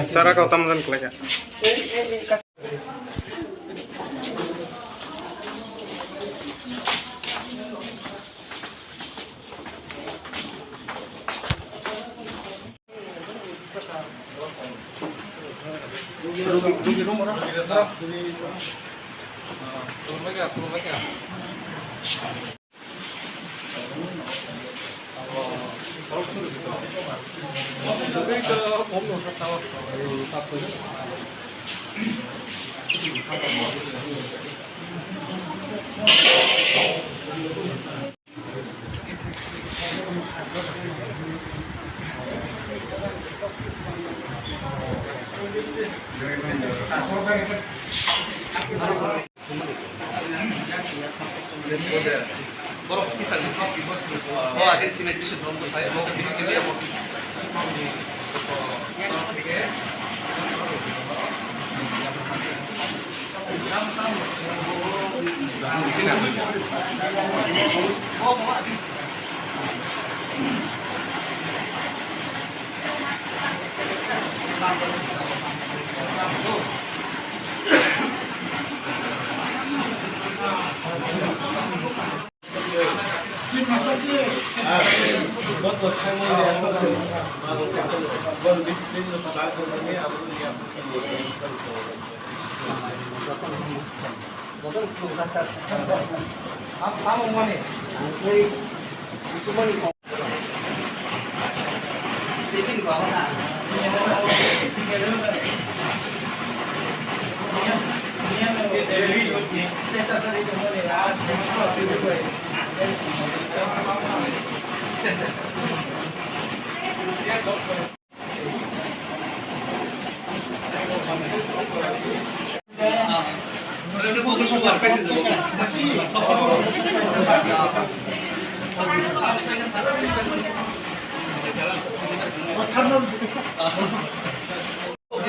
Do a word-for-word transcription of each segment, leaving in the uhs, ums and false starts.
Sara kau tamzan kelaja.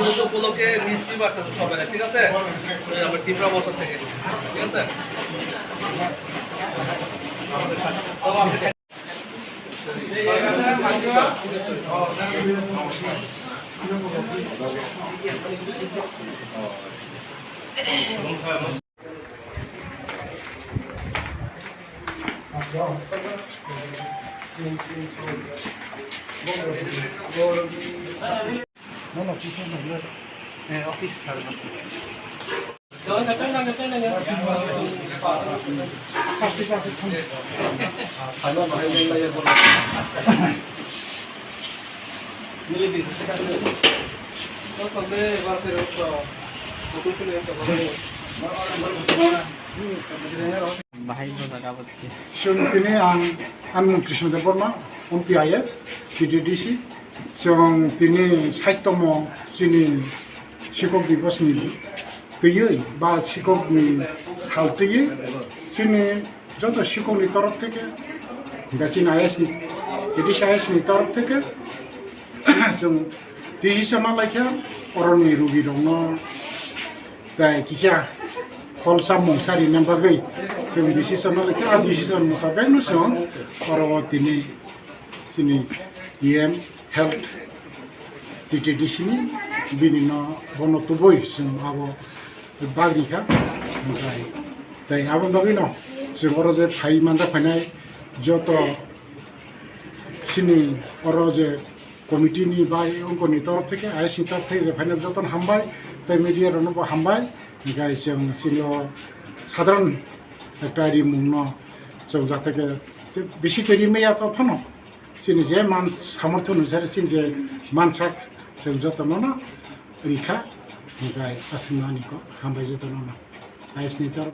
দিবস উপলক্ষে মিষ্টি বার্তা সবাই, ঠিক আছে? ওই আমার ত্রিপুরা মঠর থেকে, ঠিক আছে? Bahai bo jaga bo. Chwng tini ang, ang mung Krishna Debbarma, M P I S, T T D C. Chwng tini saitomo chini Sikok Divas ni twiwi ba Sikok ni sal twiwi chini joto Sikok ni torof theke, ba chini I S ni, T D C I S ni torof theke chwng decision ma laikha, oroni rugi rokno tai kisa hol chamung sari na bagwi chwng decision ma laikha, a decision mutabek no chwng oro o tini chini E M health T T D C ni bini no bono tubui chwng abo bagri kha, omotai tai abo bagwi no chwng oro je phai manjak phainai joto chini oro je committee ni bai wngkoni torof theke, I S ni torof theke je phainai jotono hambai, tei media rokno bo hambai, hingkhe chwng chini o sadharan ekta rimung no chwng jate khe bisi twi rimaya to phano chini je man samortho nujari chini je mansak chwng jotono no rikha, hingkhe aswkno ani kok hambai jotono no I S ni torof.